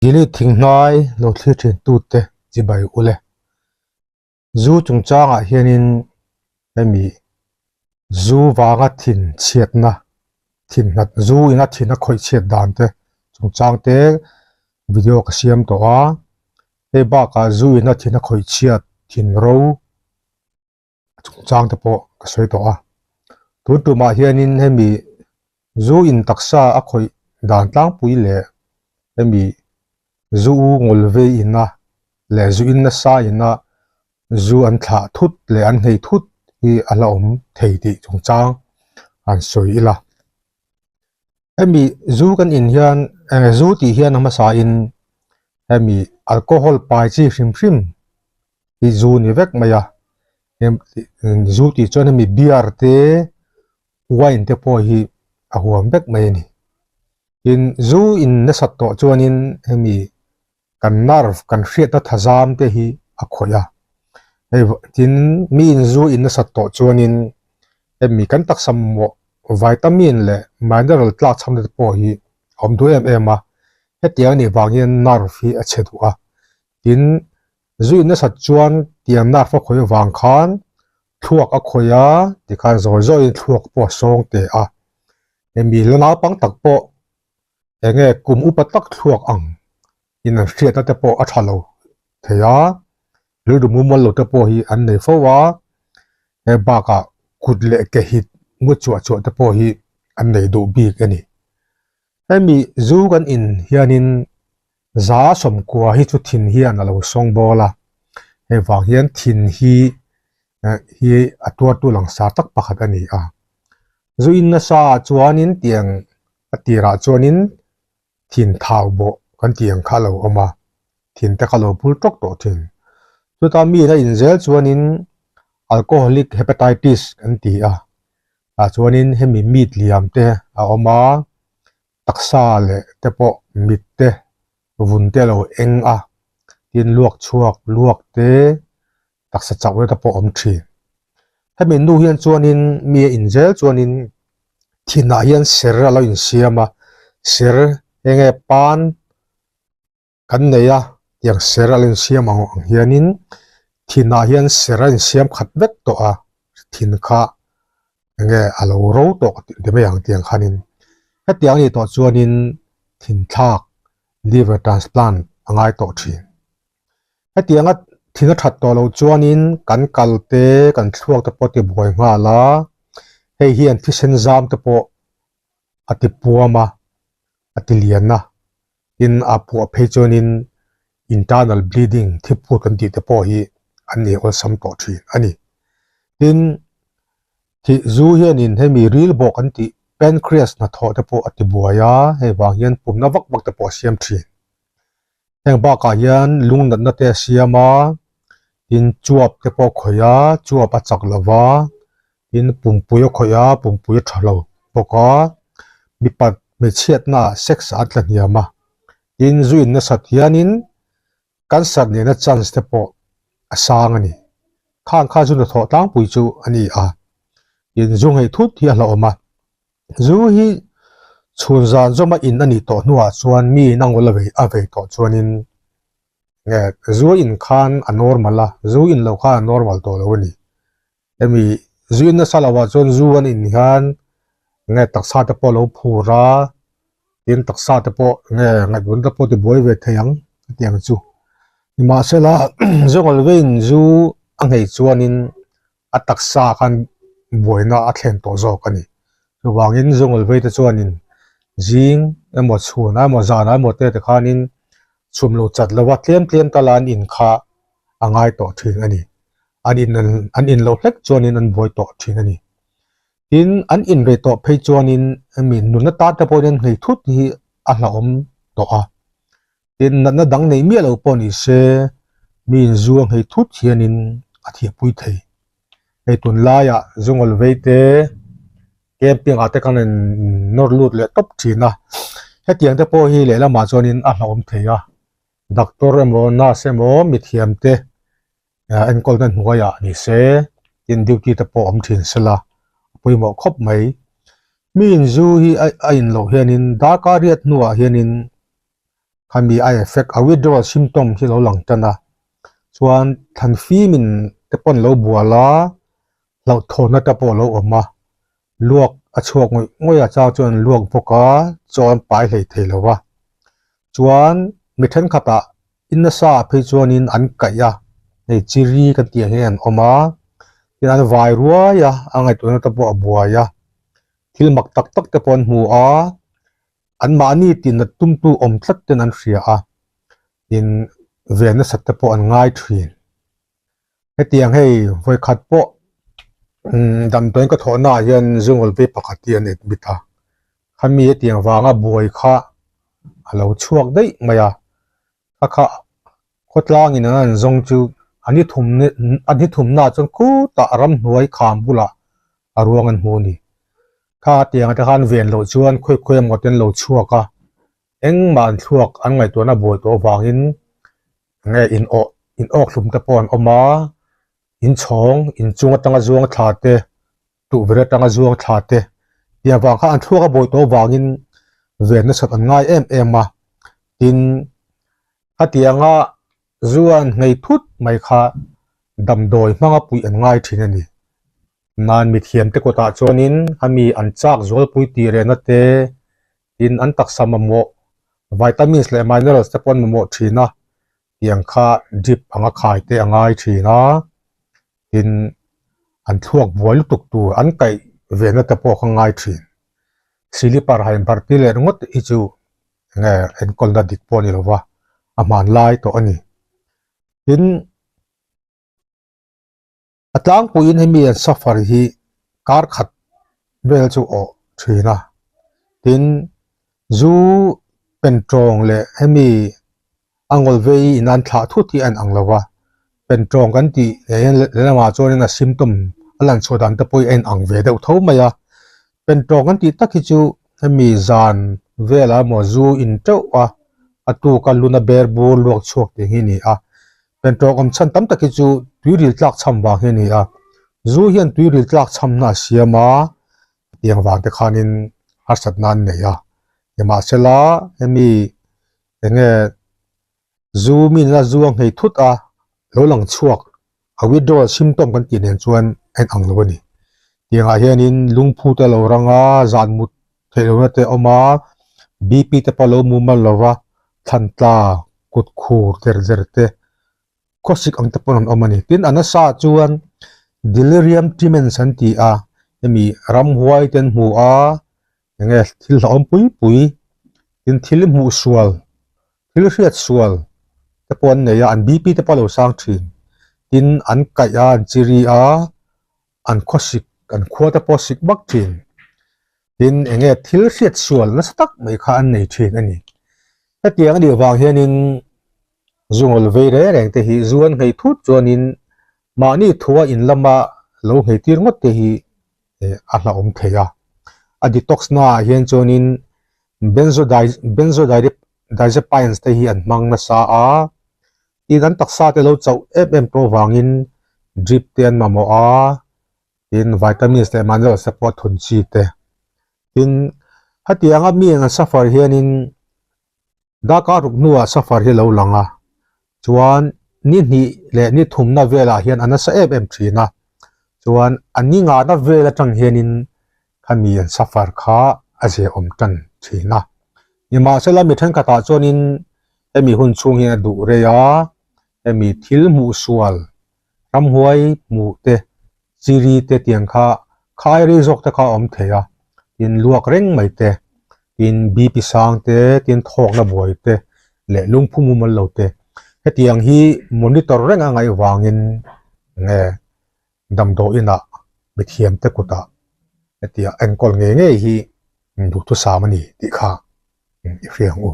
Gili thinghnai lo thlir thin tute chibai ule. Zu chungchangah hianin hemi zu vanga thin chhiatna, thin hnat zu ina thin a khawih chhiat dan te chungchang te video ka siam tawh a. Hei bakah zu ina thin a khawih chhiat thin ro chungchang te pawh ka sawi tawh a tun tumah hianin hemi zu in taksa a khawih dan tlangpui leh hemi zu u ngawl vei ina leh zu in nasa ina zu an thlah thut leh an nghei thut hi a la awm thei tih chungchang han sawi ila. Hemi zu kan in hian eng zu tih hian a hmasa in hemi alcohol pai chi hrim hrim hi zu ni vek mai a zu tih chuan hemi beer te wine te pawh hi a huam vek mai a ni tin zu in nasat tawh chuanin hemi kan nerve kan hriatna thazam te hi a khawih a hei tin mi in zu in nasat tawh chuanin hemi kan taksa mamawh vitamin leh mineral tlak chham te pawh hi a awm duh em em a hetiang anih vang hian nerve hi a chhe duh a tin zu in nasat chuan tiang nerve a khawih avang khan thluak a khawih a tikhan zawi zawiin thluak pawh a sawng teh a hemi la naupang tak pawh enge kum upa tak thluak ang in an hriatna te pawh a tha lo thei a, rilru mumal lo te pawh hi an nei fo a, he bakah kut leh ke hit ngut chuah chuah te pawh hi an nei duh bik a ni. Hemi zu kan in hianin za sawmkua hi chu thin hian a lo sawng bawl a, hei vang hian thin hi hi a tuartu langsar tak pakhat a ni a. Zu in nasa ah chuanin tiang a tirah chuanin thin thau bawh kan tih ang kha a lo awm a, thin te kha a lo bul tawk tawh thin. Chuta mi in a in zel chuanin alcoholic hepatitis kan ti a, tah chuanin hemi meat liam te a awm a, taksa leh te pawh mit te vun te a lo eng a, tin luak chhuak luak te taksa chauh te pawh a awm thin. Hemi nu hian chuanin mi a inzel chuanin thinah hian ser a lo insiam a, ser eng nge pan kan nei a tiang ser a lo insiam ang ang hianin thinah hian ser a insiam khat vek tawh a, thin kha eng nge a lo ro tawh ti mai ang tiang khanin hetiang a nih tawh chuanin thin thlak liver transplant a ngai tawh thin. Hetianga thing a that tawh loh chuanin kan kal te kan thluak te pawh a ti buai nghal a, hei hian thisen zam te pawh a ti puam a, a ti lian a, tin a puah phei chuanin internal bleeding thi phut kan tih te pawh hi an nei awlsam tawh thin a ni. Tin, thih zu hianin hemi ril bawk an tih pancreas hnathawh te pawh a ti buai a, hei vang hian pumna vak vak te pawh a siam thin. Heng bakah hian lung natna te a siam a, tin chuap te pawh a khawih a, chuap a chak lo va, tin pumpui a khawih a, pumpui a tha lo bawk a, mipa hmeichhiatna ah sex ah an tla hniam a, tin zu in nasat hianin cancer nena chance te pawh a sang a ni. Khang kha zu hnathawh tlangpui chu a ni a, tin zu ngei thut hi a hlauhawm a. Zu hi chhun zan zawma in a nih tawh hnuah chuan mi in a ngawl a vei a vei tawh chuanin nge zu in khan a normal a, zu in loh khan a normal tawh lo a ni. Hemi zu in nasa lohah chuan zu an in hian nge taksa te pawh a lo phur a, tin taksa te pawh nge ngaihtuahna te pawh a tibuai ve thei ang a ti ang chu. Nimahsela zu ngawl veiin zu a nghei chuanin a taksa khan buaina a thlen tawh zawk a ni. Chuvangin zungul vei te chuanin zing emaw chhun emaw zan emaw te te khanin chhum lo chat lova tlem tlem tala an in kha a ngai tawh thin a ni. An in an in lo hlek chuanin an buai tawh thin a ni. Tin, an in rei tawh phei chuanin hemi nunna tan te pawhin an nghei thut hi a hlauhawm tawh a. Tin, natna dang nei miah lo pawh ni se, mi inzu a nghei thut hianin a thiahpui thei. Hei tunlaiah zungawl vei te, camping ah te khan in nawr lut leh tawp thin a. Hetiang te pawh hi lehlamah chuanin a hlauhawm thei a. Doctor emaw nurse emaw mithiam te enkawlna hnuaiah ni se, tin duty te pawh awm thin sela a pawimawh khawp mai. Mi inzu hi a in loh hianin darkar riat hnuah hianin. Khami a effect a withdrawal symptom hi lo lang tan a, chuan thlan fimin te pawn lo bual a, hlauhthawnna te pawh a lo awm a, luak a chhuak ngawih ngawih a chang chuan luak bawk a chaw an pai hlei thei lo va, chuan mi thenkhatah in nasa ah phei chuanin an kaih a, hei chiri kan tih ang hian an awm a, tin an vai ruai a, a ngaihtuahna te pawh a buai a, thil mak tak tak te pawh an hmu a. Anmahni tinat tumtu awm tlat ten an hria a, in ve nasat te pawh an ngai thin. Hetiang hei vawikhat pawh damdawiin ka thawhna ah hian zungawlvei pakhat hi an admit a, khami hetiang vanga buai kha a lo chhuak daih mai a, kha kha khawtlangin an an zawng chu an hi thum an hi thumna ah chuan khutah ramhnuai kham bulah a ruang an hmu a ni. Kha tiang te khan ven loh chuan khawi khawi emaw te an lo chhuak a, engmah an thluak an ngaihtuahna buai tawh avangin enge in awh in awk hlum te pawh an awm a, inchhawng inchung atanga zuang thla te Tukverh atanga zuang thla te tih avang kha an thluak a bawi tawh avangin ven nasat an ngai em em a, tin khatianga zu an nghei thut mai kha damdawi hmanga puih an ngai thin a ni. Nan mithiamte kawtah chuanin a mi an chak zualpui tih rehna te, tin an taksa mamawh vitamins leh minerals te pawh an mamawh thin a, tiang kha drip anga khai te a ngai thin a, tin an thluak buai lutuk tur an kaih ve na te pawh kha ngai thin. Silipar hain barh leh ringawt hi chu enge enkawlna dik pawh a ni lova, a hmanlai tawh a ni. Tin. A tlangpuiin hemi an suffer hi kar khat vel chu awh thin a, tin zu pen tawng leh hemi a ngawl vei in an thlah thut hi a inang lo va, pen tawng kan tih leh hian lehlamah chuanin a symptom a lan chhuah dan te pawh hi a inang ve deuh tho mai a, pen tawng kan tih tak hi chu hemi zan velah emaw zu in teuh a, a tuka luna ber bur luak chhuak tih hi a ni a. Pentawk awm chhan tam tak hi chu tuiril tlak chham vang hi a ni a, zu hian tuiril tlak chhamna a siam a, tiang vang te khanin harsatna an nei a, nimahsela hemi enge zu mi nena zu a nghei thut a lo lang chhuak a withdrawal symptom kan tih nen chuan a inang lo a ni. Tiangah hianin lungphu te a lo rang a, zan mut theih lohna te a awm a, BP te pawh a lo mumal lo va, thlan tla kut khur der der te khawsik ang te pawh an awm a ni. Tin, a nasa chuan delirium tremens an ti a, hemi ramhuai te an hmu a, enge thil hlauhawm pui pui, tin thil hmuh sual, thil hriat sual te pawh an nei a, an BP te pawh a lo sang thin. Tin, an kaih a, an chiri a, an khawsik, an khua te pawh a sik vak thin. Tin, enge thil hriat sual nasa tak mai kha an nei thin a ni. Hetiang a nih vang hianin zungawl vei reng reng te hi zu an nghei thut chuanin mahni thua in lama lo nghei tir ngawt te hi a hlauhawm thei a. A detox naah hian chuanin benzodiazepines te hi an hmang nasa a, tin an taksa te lo chauh em em tawh vangin drip te an mamawh a. tin vitamins leh minerals te pawh a thun chi te tin hetianga mi an suffer hianin darkar ruk hnuah suffer hi a lo lang a chuan ni hnih leh ni thumna velah hian a nasa em em thin a chuan a ni ngahna vel atang hianin khami an suffer kha a ziaawm tan thin a nimahsela mi thenkhatah chuanin hemi hun chhung hian a duh rei a hemi thil hmuh sual ramhuai hmuh te chiri te tiang kha khai rei zawk te kha a awm thei a tin luak reng mai te tin BP sang te tin thawkna buai te leh lungphu mumal lo te hetiang hi monitor reng a ngaih vangin nge damdawi inah mithiam te kutah hetiang enkawl ngei ngei hi duhthusam a ni tih kha i hria ang u.